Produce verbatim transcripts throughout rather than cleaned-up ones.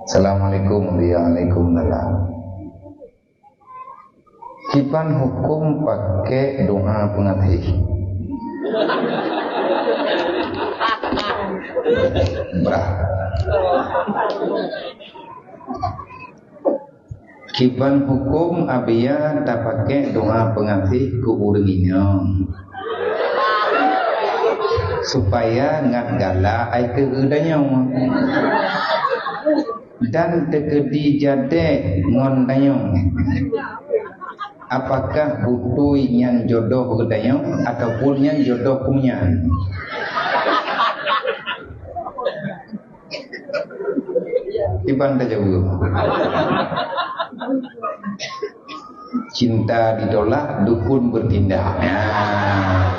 Assalamualaikum. Waalaikumsalam. Kiban huköm pakai doa peungatéh? Brah. Kiban huköm apabila tapakai doa peungatéh keu ureuëng inong, supaya ngat galak ai keu geutanyoe, dan teukeudi jadeh ngon tanyoe? Apakah beutôi nyan jodoh geutanyoe ataupun nyan jodoh kumunyan? Iban tajaweueb. Cinta ditolak, dukun bertindak. Nah,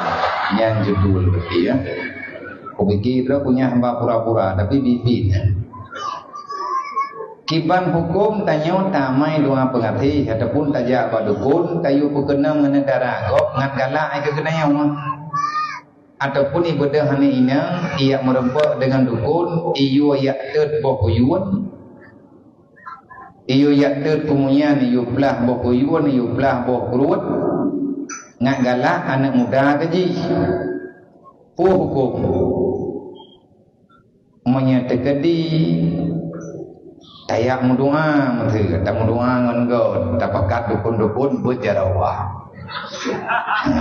nyan judul berarti, ya. Kupikir droe punya hamba pura-pura, tapi bibit. Kiban huköm tanyoe tamai doa peungatéh ataupun tajak bak dukun, tayue peukeunong ngon dara gob ngat galak ai keu geutanyoe? Ataupun ibeudôh aneuk inong, ijak meurumpok deungon dukun, iyue ijak teut boh kuyun, iyue ijak teut kumunyan, iyue plah boh kuyun, iyue plah boh pruet, ngat galak aneuk muda keu jih. Peue huköm? Meunyoe teukeudi, tajak meudoa, meuteue tameudoa ngon gob, tapakat dukun-dukun beuet jaroe. Ha,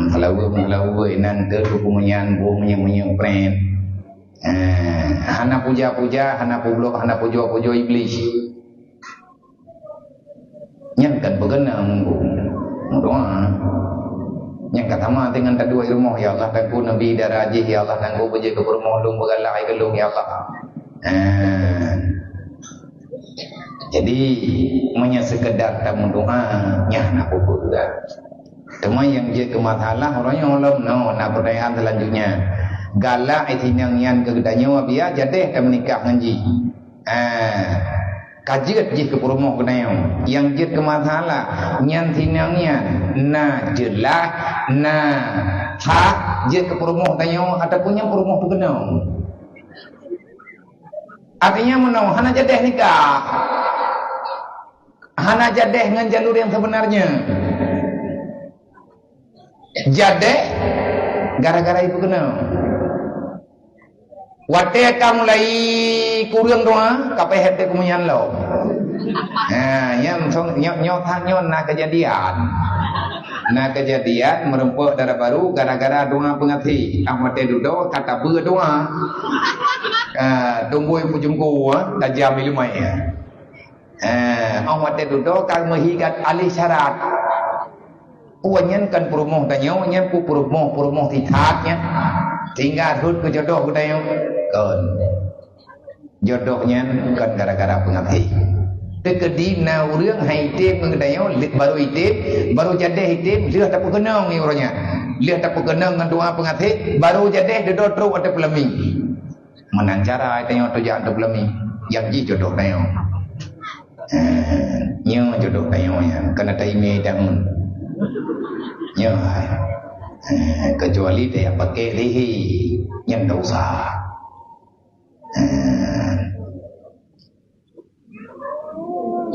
meulaweue-meulaweue inan teuh kumunyan boh meunyoe-meunyoe pret. Ha, hana puja-puja, hana publok, hana pujoe-pujoe Iblih. Nyan kan beukeunong meudoa. Nyang ka sama dengan taduek rumoh, "Ya Allah, tangku Nabi dara jih, ya Allah, tangku beujeuet keu peurumoh lôn, beugalak ai keu lôn, ya Allah." Ah. Jadi, meunyoe sekedar tameudoa, nyan na peubuet dah. Teuma nyang jeuet keu masalah, uroe nyoe lom, no, na pertanyaan selanjutnya. Galak ai sinong nyan keu geutanyoe, biar jadeh tameunikah ngon jih. Ah, ka jeuet jih keu peurumoh geutanyoe. Nyang jeuet keu masalah, nyan sinong nyan na jeulaih, na hak jeuet keu peurumoh tanyoe ataupun nyang peurumoh peukeunong. Artinya meunoe hana jadeh nikah. Hana jadeh ngon jalur nyang sebenarnya. Jadeh gara-gara ibu keunoe. Watée ka mulai kureueng doa, ka peuhét teuh kumunyan lom. Ha, nyan song, nyoe, nyoe that nyoe na keujadian. Na keujadian meurumpok dara barô gara-gara doa peungaté. Ah, watée dudoe ka tabeue doa. Ah, tumbôi pujungku, ah, tajam ileumé, ah. Eh, 'oh watée dudoe ka meuhigat alih syarat. Peue nyan kon peurumoh tanyoe, nyan peue peurumoh-peurumoh sithat nyan. Sehingga rhot keu jodoh geutanyoe. Kon. Jodoh nyan kon gara-gara peungaté. Teukeudi na ureuëng hai item ngon geutanyoe, le-, barô item, barô jadeh item, lheueh tapeukeunong ngon ureuëng nyan. Lheueh tapeukeunong ngon doa peungaté, barô jadeh dudoe trok ateueh peulami. Meunan cara tanyoe tujak ateueh peulami, nyang jih jodoh tanyoe. Eh, nyoe jodoh tanyoe nyan, keuneuk taimé daun. Nyoe hai. Eh, kecuali tajak pakai lehe, nyan dosa. Eh.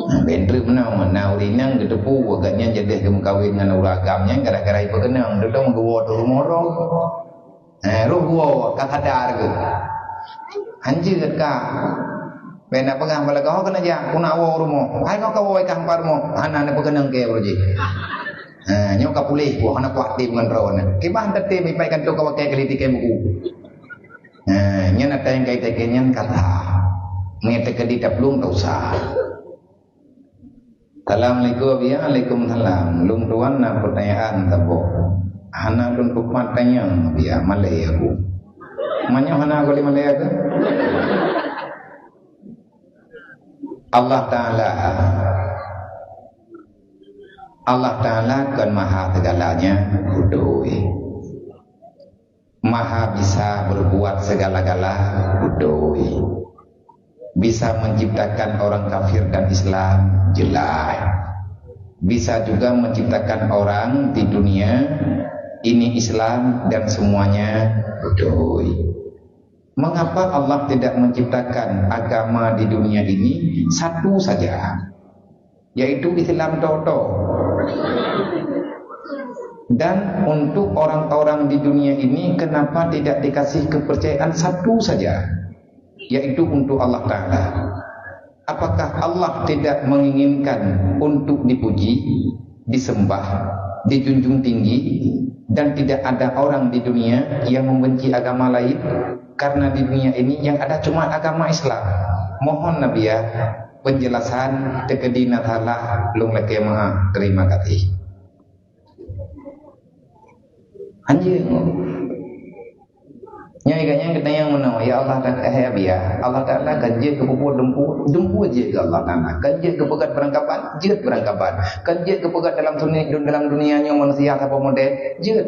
Nah, ben treuk meunoe, na ureuëng inong geuteupeue gobnyan jadeh geumeukawen ngon ureuëng agam nyan gara-gara ipeukeunong, dudoe meuguwoe teuh rumoh droe. Eh, roh guwoe ka sadar geuh. Hanjeuet ka. Ben na peugah bak lagèe ho keuneuk jak, keuneuk woe rumoh. Hai nyoe ka woe ka hampa rumoh, hana neupeukeunong keu ureuëng jih. Eh, nyoe ka puléh, wah, hana kuat tem ngon droeneuh. Kiban tatem ipai kantô ka wakée kali tikée buku. Nah, nyan ata nyang kai-kai nyan kata. Meunyoe teukeudi taplueng, tak usah. Assalamualaikum, ya, waalaikumsalam. Lôn tuan na pertanyaan saboh. Hana lôn tupat tanyong, ya, malée aku. Meunyoe hana aku lé malée aku. Allah Taala, Allah Taala kan maha segalanya, beutôi. Maha bisa berbuat segala-gala, beutôi. Bisa menciptakan orang kafir dan Islam, jelas. Bisa juga menciptakan orang di dunia ini Islam dan semuanya, beutôi. Mengapa Allah tidak menciptakan agama di dunia ini satu saja, yaitu Islam toto? Dan untuk orang-orang di dunia ini, kenapa tidak dikasih kepercayaan satu saja, yaitu untuk Allah Ta'ala? Apakah Allah tidak menginginkan untuk dipuji, disembah, dijunjung tinggi, dan tidak ada orang di dunia yang membenci agama lain? Karena di dunia ini yang ada cuma agama Islam. Mohon Nabiya penjelasan, teukeudi na salah lôn lakée meu'ah. Terima kasih. Anjeung. Nyan geutanyoe meunoe, ya Allah Ta'ala, eh, ya biya. Allah Ta'ala kan jeuet keu peubuet dumpeue, dumpeue jeuet keu Allah Ta'ala. Kan jeuet keu peugét beurangkaban, jeuet beurangkaban. Kan jeuet keu peugét dalam dunia, dalam dunia nyoe manusia saboh model, jeuet.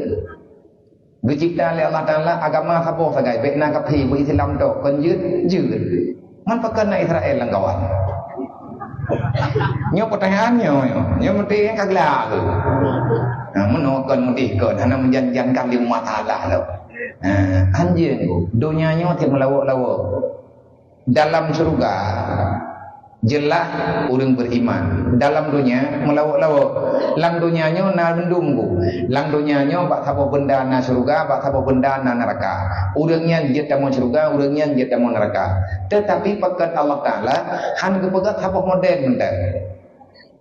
Geucipta lé Allah Ta'ala agama saboh sagai, bék na kafé, beu Islam tok, kan jeuet, jeuet. Man pakon na Israel lam kawan? Nyoe peutanyaan nyoe, nyoe, nyoe meuti ka gla tu. Nah, meunoe kon meudeh kon, hana meujan-jan kali masalah tu. Nah, anjeung tu, donya nyoe tiep meulawok-lawok. Dalam syeuruga, jeulaih ureuëng beriman. Dalam donya, meulawok-lawok. Lam donya nyoe na mandum gu. Lam donya nyoe bak saboh beunda na syeuruga, bak saboh beunda na neuraka. Ureuëng nyan jeuet tamong syeuruga, ureuëng nyan jeuet tamong neuraka. Teutapi pakon Allah Ta'ala han geupeugah saboh model mantong.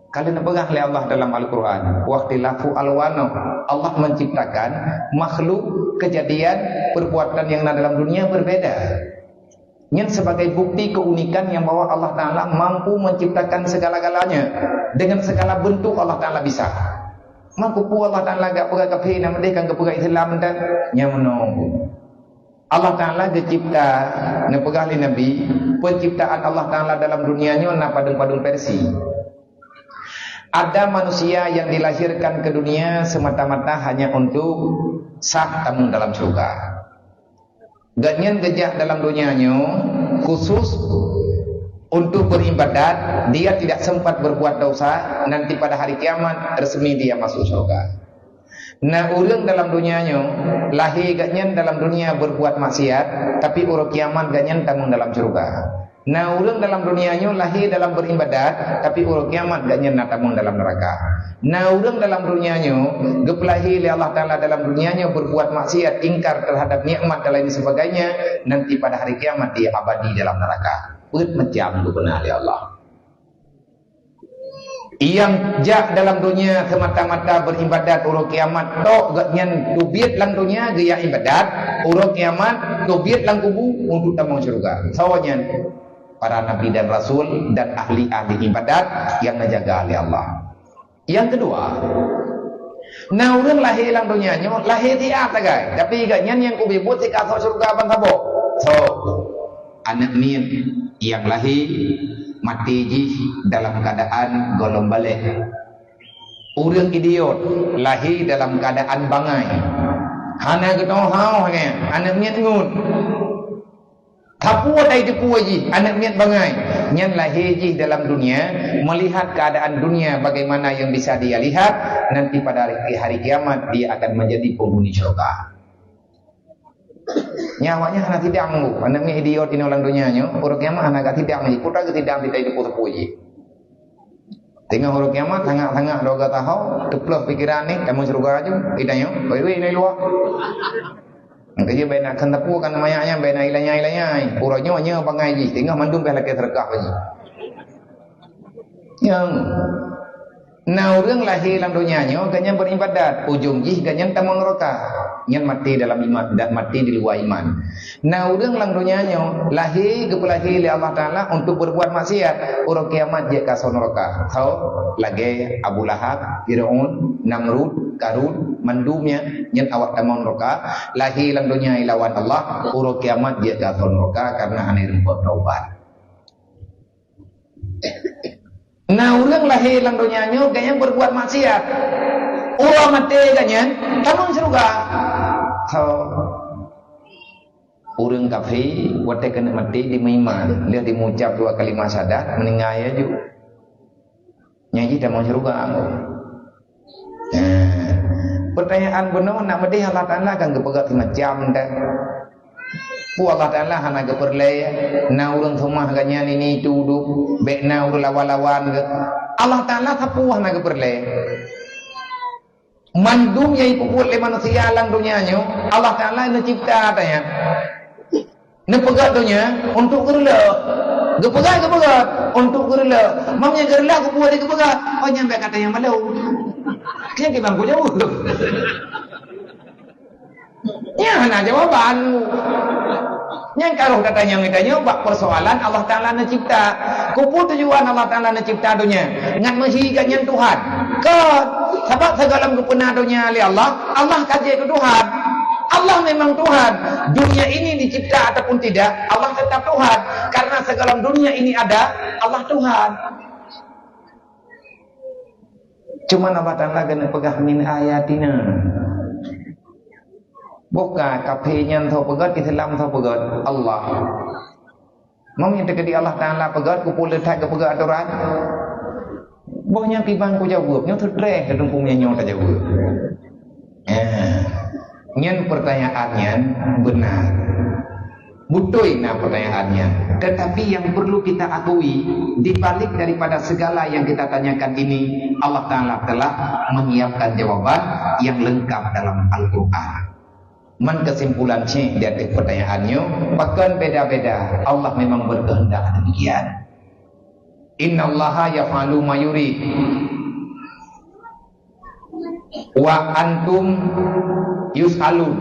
Ka lheueh neupeugah lé Allah dalam Al-Quran, "Wakhtilafu alwanuh." Allah menciptakan makhluk, kejadian, perbuatan yang na dalam dunia berbeda. Nyan sebagai bukti keunikan yang bahwa Allah Ta'ala mampu menciptakan segala-galanya. Dengan segala bentuk Allah Ta'ala bisa. Maka peue Allah Ta'ala gak peugah kafé, na meudeh kan geupeugah Islam dan nyang meunoe. Allah Ta'ala geucipta, neupeugah lé Nabi, penciptaan Allah Ta'ala dalam dunia nyoe na padum-padum versi. Ada manusia yang dilahirkan ke dunia semata-mata hanya untuk sah tamong dalam syurga. Gobnyan geujak dalam dunia nyoe khusus untuk beribadat, dia tidak sempat berbuat dosa, nanti pada hari kiamat resmi dia masuk syurga. Na ureuëng dalam dunia nyoe, lahé gobnyan dalam dunia berbuat maksiat, tapi uroe kiamat gobnyan tamong dalam syurga. Na ureuëng dalam dunia nyoe lahé dalam beribadat, tapi uroe kiamat gobnyan na tamong dalam neuraka. Na ureuëng dalam dunia nyoe geupeulahé lé Allah Ta'ala dalam dunia nyoe berbuat maksiat, ingkar terhadap nikmat dan lain sebagainya, nanti pada hari kiamat dia abadi dalam neuraka. Peuet macam geupeuna lé Allah. Nyang jak dalam dunia semata-mata beribadat, uroe kiamat tok gobnyan teubiet lam dunia geujak ibadat, uroe kiamat teubiet lam kubu untuk tamong syurga. Soe nyan? Para nabi dan rasul dan ahli-ahli ibadat nyang neujaga lé Allah. Nyang keudua, na ureuëng lahé lam dunia nyoe lahé siat sagai, tapi gobnyan nyang kubiet buet sikasoe syurga ban saboh. Soe? Aneuëk miet nyang lahé maté jih dalam keuadaan gohlom balek. Ureuëng idiot lahé dalam keuadaan bangai. Hana geutoe hao nyan, aneuëk miet ngon. Tapue tai teupue jih, aneuëk miet bangai. Nyan lahé jih dalam dunia, melihat keadaan dunia bagaimana yang bisa dia lihat, nanti pada hari, hari kiamat dia akan menjadi penghuni syurga. Nyan awaknyan hana sidang tu. Aneuëk miet idiot inoe lam donya nyoe, uroe kiamat hana ka sidang lagi. Peue ta geusidang sitai teupue-teupue jih. Teungoh uroe kiamat, sangat-sangat droe gata ho, teuploh pikeran ni, tamong syurga aju. Ida nyoe, wei-wei nai luwa. Engkau je bèk na kheun teupue kan manyang nyan, bèk na ilanyai-ilanyai. Uroe nyoe nyoe bangai jih, teungoh mandum pih lakèe seudeukah bak jih. Nyang Na ureuëng lahé lam donya nyoe gobnyan beribadat, ujong jih gobnyan tamong neuraka. Nyan maté dalam iman dan maté di luwa iman. Na ureuëng lam donya nyoe lahé geupeulahé lé Allah Ta'ala untuk berbuat maksiat, uroe kiamat jeuet kasoe neuraka. Soe? Lagèe Abu Lahab, Firaun, Namrud, Karun, mandum nyan, nyan awak tamong neuraka. Lahé lam donya ilawan Allah, uroe kiamat jeuet kasoe neuraka karena hana reumpok taubat. Na ureuëng lahé lam donya nyoe gobnyan berbuat maksiat. Uroe maté gobnyan tamong syurga. Soe? Ureuëng kafé watèe keuneuk maté dimeuiman, lheueh dimeucab dua kalimah syahadat, meuninggai aju. Nyan jih tamong syurga. Nah, pertanyaan bunoe nak meudeh Allah Ta'ala kan geupeugah simacam dah. Allah Taala hana geupeureulee na ureuëng seumah geuh nyan ini itu udeb, bék na ureuëng lawan-lawan geuh. Allah Taala sapeue hana geupeureulee. Mandum nyang ipeubuet lé manusia lam donya nyoe, Allah Taala neucipta ata nyan. Neupeugét donya untuk geureulok. Geupeugét, geupeugét untuk geureulok. Mam nyang geureulok geubuet di geupeugét. Oh, nyang bék kata nyang malu. Nyang kiban ku jaweueb. Nyan hana jawaban. Nyang ka roh gata nyang geutanyoe bak persoalan Allah Taala neucipta. Keupeue tujuan Allah Taala neucipta donya? Ngat meuhi geuh nyan Tuhan? Kon. Sabab sigohlom geupeuna donya lé Allah, Allah ka jeuet keu Tuhan. Allah memang Tuhan. Dunia ini dicipta ataupun tidak, Allah tetap Tuhan. Karena sigohlom dunia ini ada, Allah Tuhan. Cuman Allah Taala keuneuk peugah, "Min ayatina." Bukan kafé nyan soe peugét, Islam soe peugét, Allah. Meunyoe teukeudi Allah Taala peugét, keupeue le that geupeugét atoran? Boh nyang kiban ku jaweueb, nyoe seutreh keu teungku meunyoe nyoe tajaweueb. Eh, nyan pertanyaan nyan beuna. Beutôi na pertanyaan nyan. Tetapi yang perlu kita akui, di balik daripada segala yang kita tanyakan ini, Allah Taala telah menyiapkan jawaban yang lengkap dalam Al-Quran. Man keusimpulan cit di ateueh pertanyaan nyoe, pakon beda-beda? Allah memang berkehendak demikian. Innallaha yaf'alu ma yurid. Wa antum yus'alun.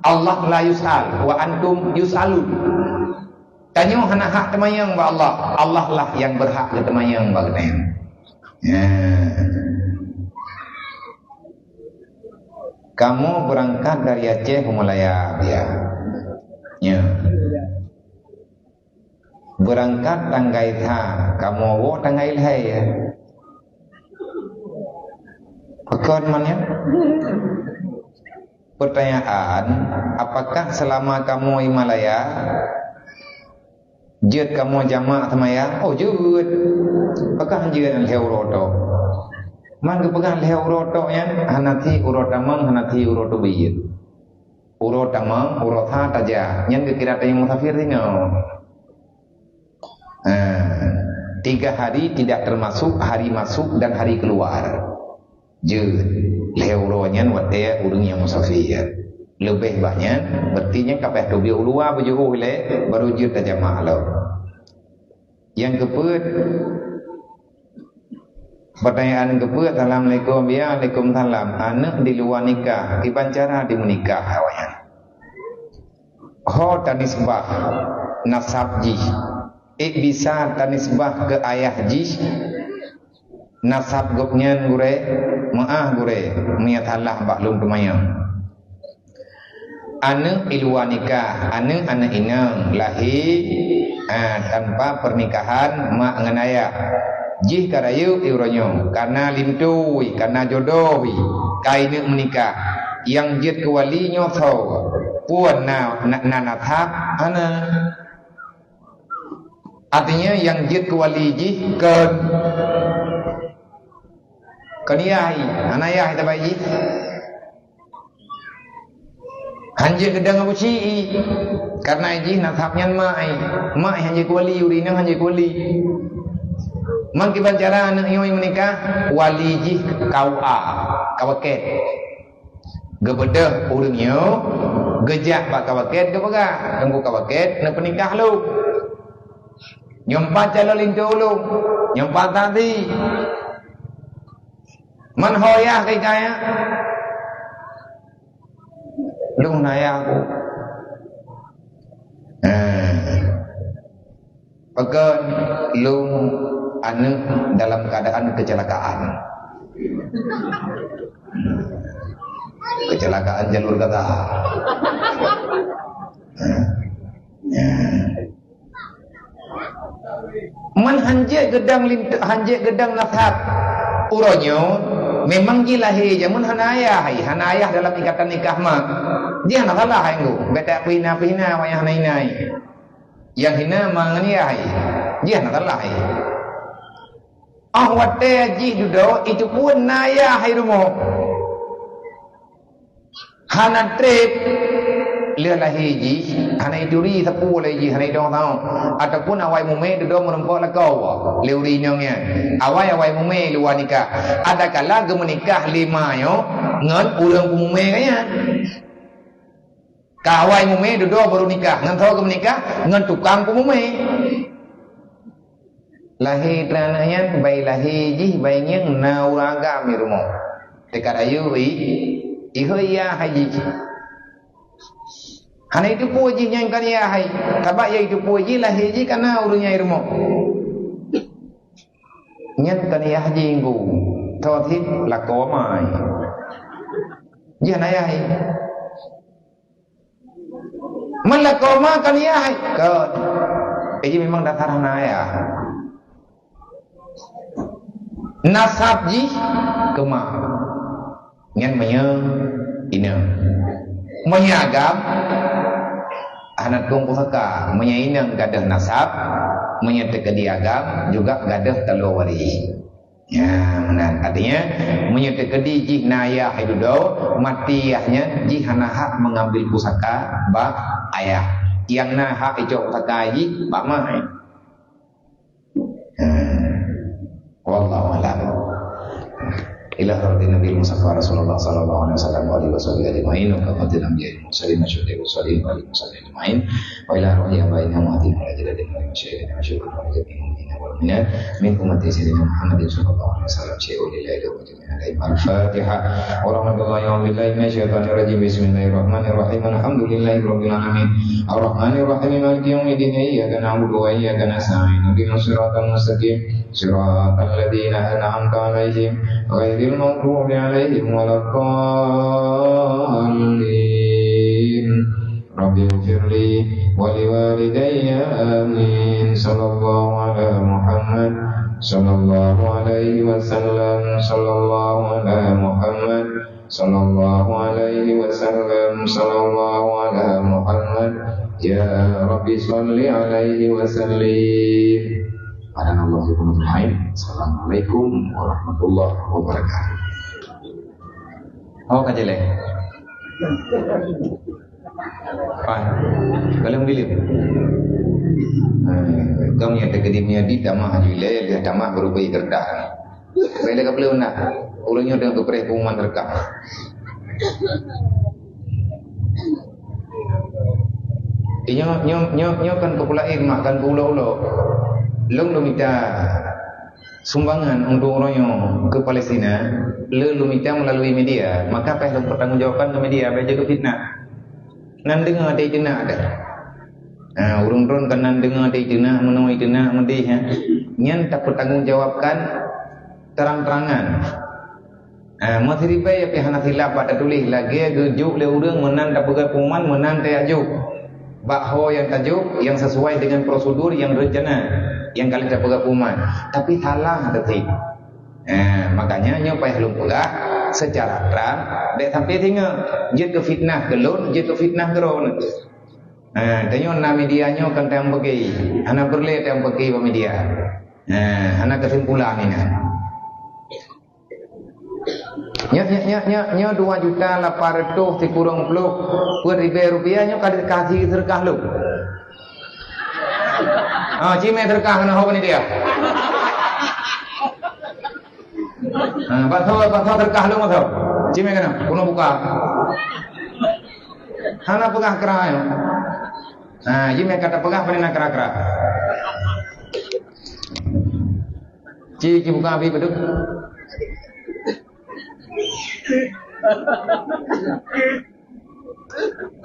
Allah la yus'al, wa antum yus'alun. Tanyoe hana hak teumanyong bak Allah. Allah lah nyang berhak geuteumanyong bak geutanyoe. Ya. Kamoe beurangkat dari Aceh u Malaya, ya. Ya. Beurangkat tanggai that, kamoe woe tanggai lhèe, ya. Pakon man nyan? Pertanyaan, apakah selama kamoe i Malaya, jeuet kamoe jamak seumayang? Oh, jeuet. Pakon jeuet lhèe uroe tok? Man geupeugah lhèe uroe tok nyan, hana thi uroe tamong, hana thi uroe teubiet. Uroe tamong, uroe sa tajak. Nyan geukira tanyoe musafir singoh. Ha, tiga hari tidak termasuk hari masuk dan hari keluar. Jeuet, lhèe uroe nyan watèe ureueng nyang musafir. Leubeh bah nyan, berarti nyan ka payah teubiet u luwa beujiôh ilèe, baru jeuet tajamak lom. Nyang keupeuet, pertanyaan keupeuet, "Assalamualaikum." "Ya, waalaikumsalam." Aneuk di luwa nikah, kiban cara dimeunikah awaknyan? Ho tanisbah nasab jih? Ék bisa tanisbah keu ayah jih nasab gobnyan, gurèe? Meu'ah, gurèe, meunyo salah bak lôn teumanyong. Aneuk i luwa nikah, aneuk aneuk inong lahé, ah, tanpa pernikahan mak ngon ayah. Jih ka rayeuk i uroe nyoe, ka na linto, ka na jodoh, ka i neuk meunikah. Nyang jeuet keu wali nyoe soe? Peue na, na, na nasab? Hana. Artinya nyang jeuet keu wali jih kon, kon yah, hana yah tabai jih. Hanjeuet geudong Abu Syi'i, karena jih nasab nyan mak ai. Mak ai hanjeuet keu wali, ureueng inong hanjeuet keu wali. Man kiban cara aneuk nyoe meunikah, wali jih K U A, K W K. Geubeudôh ureueng nyoe, geujak bak K W K geupeugah, "Teungku K W K, neupeunikah lôn. Nyoe pat calon linto lôn, nyoe pat saksi." Man ho yah kai-kai, lôn na yah ku. Eh. Pakon lôn aneuk dalam keadaan kecelakaan. Kecelakaan jalur gaza. Eh. Ya. Man hanjeuet geudong lint-, hanjeuet geudong nasab uroe nyoe, memang jih lahé jameun hana ayah, hana ayah dalam ikatan nikah mak. Jih hana salah, hai ngu. Bèk tapeuhina-peuhina wayah hana inai. Nyang hina ma ngon yah, jih hana salah. Ah, watèe jih dudoe, itu pun na yah i rumoh. Hana trép. Lheueh lahé jih, hana ituri sapeue lé jih, hana itong sahoe. Ataupun awai mumé dudoe meurumpok lakoe lé ureueng inong nyan. Awai-awai mumé luwa nikah. Adakala geumeunikah lé ma nyoe ngon ureueng peumumé geuh nyan. Ka awai mumé dudoe barô nikah, ngon saboh geumeunikah ngon tukang peumumé. Lahé droeneuh nyan, bai lahé jih, bai ngieng na ureueng agam i rumoh. Teuka rayeuk i, ihôi yah hai jih. Hana iteupeue jih nyan kon yah hai. Sabab nyang iteupeue jih lahé jih ka na ureueng nyan i rumoh. Nyan kon yah jih ngku. Tho cit lakoe ma. Jih hana yah hai. Meulakoe ma kon yah hai. Kon. Jadi memang dasar hana yah. Nasab jih keu ma. Nyan meunyoe inong. Meunyoe agam, hana tueng pusaka. Meunyoe inong gadôh nasab, meunyoe teukeudi agam juga gadôh taloe waréh. Ya, meunan. Artinya, meunyoe teukeudi jih na yah hai dudoe, maté yah nyan, jih hana hak mengambil pusaka bak ayah. Nyang na hak icok pusaka jih bak ma. Hmm. Wallahu a'lam. Ila hadratin Nabi Mustafa Rasulullah sallallahu alaihi wasallam wa alihi wasahbihi ajma'in, wa kafatil anbiya wal mursalin wa syuhada wa salih wa alihi wasahbihi ajma'in. Wa ila ruhi abaina wa atina wa ila jadadina wa masyayikhina wa syuyukhina wa jami'il mu'minina wal mu'minat min ummati sayyidina Muhammadin sallallahu alaihi wasallam syai'un lillahi wa jami'in alaihim. Al-Fatihah. Warahmatullahi wabarakatuh. Bismillahirrahmanirrahim. Alhamdulillahi rabbil alamin. Arrahmanirrahim. Maliki yaumiddin. Iyyaka na'budu wa iyyaka nasta'in. Ihdinas siratal mustaqim. Siratal ladzina an'amta alaihim ghairil maghdubi alaihim waladdallin. Rabbighfirli wa liwalidayya. Amin. Sallallahu ala Muhammad. Sallallahu alaihi wasallam. Sallallahu ala Muhammad. Sallallahu alaihi wasallam. Sallallahu ala Muhammad. Ya Rabbi, salli alaihi wa sallim. Assalamualaikum warahmatullahi wabarakatuh. Oh, ka jelek. Pan. Kalau bilik. Kamu yang terkedi menyadi tamah jule, dia tamah berubah kertas. Bila ka belum nak, ulun nyoe deungon geupreh pengumuman rekam. Inyoe, nyoe, nyoe, nyoe kan keu peulaén mak, kan keu ulo-ulo. Lôn lôn mita sumbangan untuk uroe nyoe keu Palestina, lôn lôn mita melalui media, maka payah lôn pertanggungjawabkan keu media, bèk jeuet keu fitnah. Nan deungoe teuh iteunak teuh. Ha, ureueng droen kan nan deungoe teuh iteunak, meunoe iteunak, meudeh, ha. Nyan tapeutanggong jawabkan terang-terangan. Ha, meusiribèe pih hana silap bak tatuléh lagèe geujok lé ureueng meunan tapeugah pengumuman, meunan tajak jok. Bak ho nyang tajok, nyang sesuai dengan prosedur nyang rencana, nyang ka lheueh tapeugah pengumuman. Tapi salah teuh. Ha, makanya nyoe payah lôn peugah secara terang, bèk sampai singoh jeuet keu fitnah keu lôn, jeuet keu fitnah keu droeneuh. Ha, tanyoe na media nyoe kan tayang bagi. Hana peureulèe tayang bagi bak media. Ha, hana kesimpulan inan. Nyoe, nyoe, nyoe, nyoe, nyoe dua juta lapan ratus sikureueng ploh peuet ribèe rupiah nyoe ka dikasih seudeukah lôn. Ha, cimè seudeukah keunoe ho panitia. Ha, bak soe, bak soe seudeukah lôn bak soe. Cimè keunoe, keunoe buka. Hana peugah kra nyoe. Ha, jimè ka tapeugah pane na kra-kra. Ci, ci buka abi beduk.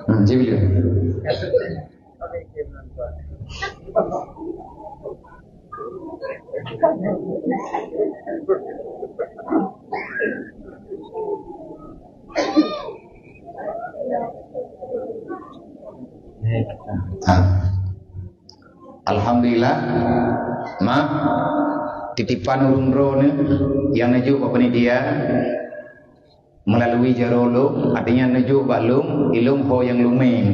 Hmm, ci bileu. Ha. Alhamdulillah, ma, titipan ureueng droeneuh nyang neujok bak panitia melalui jaroe lôn, artinya neujok bak lôn, ilôn ho nyang lumèe.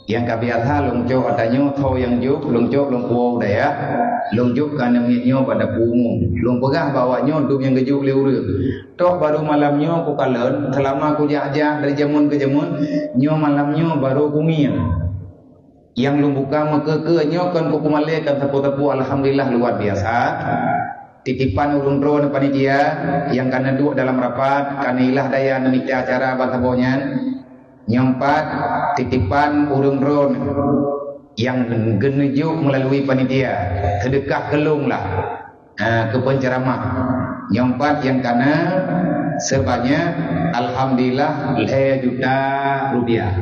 Nyang ka biasa lôn cok ata nyoe tho nyang jok, lôn cok lôn puwoe u dayah, lôn jok keu aneuk miet nyoe bak dapur umum. Lôn peugah bak awak nyoe dum nyang geujok lé ureueng. Tok barô malam nyoe kukalon, seulama kujak-jak dari jameun keu jameun, nyoe malam nyoe barô kungieng. Nyang lôn buka meukeue-keue nyoe kon kupumalée kon sapeue-sapeue, alhamdulillah luar biasa. Titipan ureueng droeneuh panitia nyang ka neuduek dalam rapat, ka neuilah daya neumita acara ban saboh nyan. Nyang pat, titipan ureueng droeneuh nyang geuneujok meulalui panitia, seudeukah keu lôn lah, ha, keu penceramah. Nyang pat nyang kana seubanyak, alhamdulillah, lhèe juta rupiah.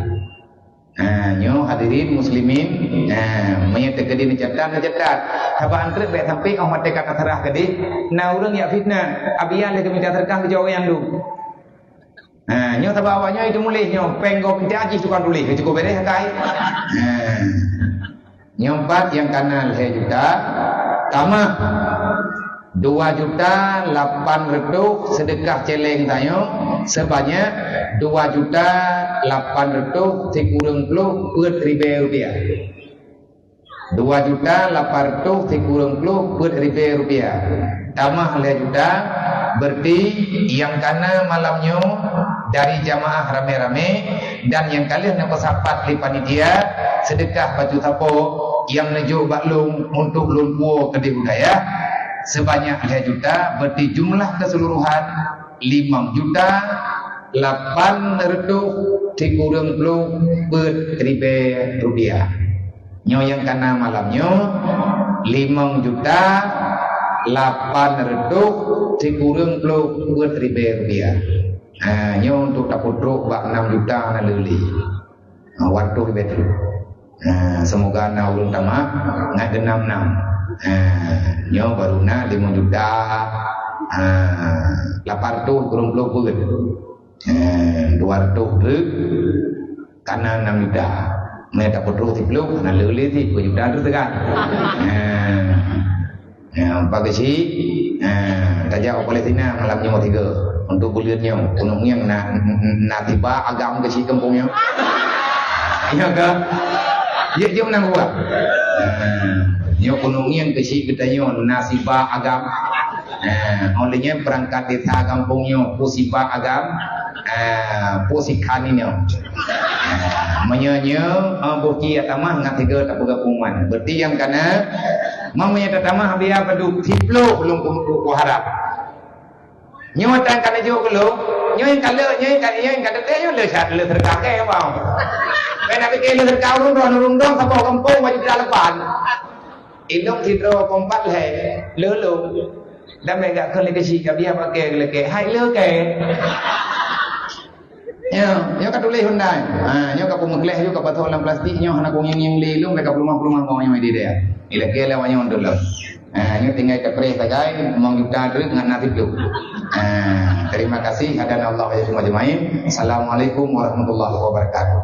Ha, nyoe hadirin muslimin, ha, meunyoe teukeudi neucatat, neucatat. Sabab antre bèk sampai 'oh watèe ka taseurah keudeh, na ureueng jak fitnah, "Abiya lé geumita seudeukah keu jaweueb nyang dum." Ha, nyoe sabab awak nyoe itu muléh nyoe, péng gob mita jih tukang tuléh, cukup beres akai. Ha. Nyang pat nyang kana lhèe juta, tamah dua juta lapan reutôh seudeukah céléng tanyoe, seubanyak dua juta lapan reutôh sikureueng ploh peuet ribèe rupiah. Dua juta lapan reutôh sikureueng ploh peuet ribèe rupiah. Tamah lhèe juta, berarti nyang kana malam nyoe dari jamaah ramé-ramé dan nyang ka lheueh neupeusapat lé panitia seudeukah bacut sapo nyang neujok bak lôn untuk lôn puwoe keudeh u dayah seubanyak lhèe juta, berarti jumlah keseluruhan limong juta lapan reutôh sikureueng ploh peuet ribèe rupiah. Nyoe nyang kana malam nyoe limong juta lapan reutôh sikureueng ploh peuet ribèe rupiah. Ha, nyoe untuk tapeutrok bak enam juta hana lé-lé. Ha, watèe beutôi. Ha, semoga na ureueng tamah ngat geunam-nam. Ha, nyoe baru na limong juta, ha, lapan reutôh sikureueng ploh peuet. Eh, dua reutôh treuk, kana enam juta. Meunan tapeutrok siplôh, kana lhèe lé siplôh juta treuk kan. Eh, eh, empat keuchik, eh, tajak u Palestina malam nyoe tiga. Untuk buleuen nyoe, keuneuk ngieng na, na tiba agam keuchik kampung nyoe. Iya ke? Ya, jom nang buat. Eh, nyoe keuneuk ngieng keuchik geutanyoe na tiba agam. Eh, oleh nyan perangkat desa kampung nyoe, pusibak agam. Ah, pusik khan nyoe. Ah, meunyoe nyoe, ah, boh ci tamah ngat tiga tapeugah pengumuman. Berarti nyang kana, meunyoe tatamah biaya padub siplôh lôn ku, ku, kuharap. Nyoe tan kana jok keu lôn, nyoe nyang ka le, nyoe nyang ka, nyoe nyang ka teuka, nyoe le sat, le seudeukah keu bang. Kan nak pikir le seudeukah ureueng dong, ureueng dong saboh kampung baju tidak lepan. Inong sidroe kompat lhèe, le lôn. Dan mega keu lé keuchik ka biasa pakai lé keu hai le keu. Ya, nyoe ka tuléh undang. Ha, nyoe ka peumeugleh, nyoe ka pasoe lam plastik, nyoe hana kungieng-ngieng lé lôn, ka peulumah-peulumah ngon nyoe di dia. Ilakée lé awak nyoe untuk lôn. Ha, nyoe tinggai teupreh sagai, limong juta treuk ngat na siplôh. Ha, terima kasih, hadanallahu wa iyyakum ajmain. Assalamualaikum warahmatullahi wabarakatuh.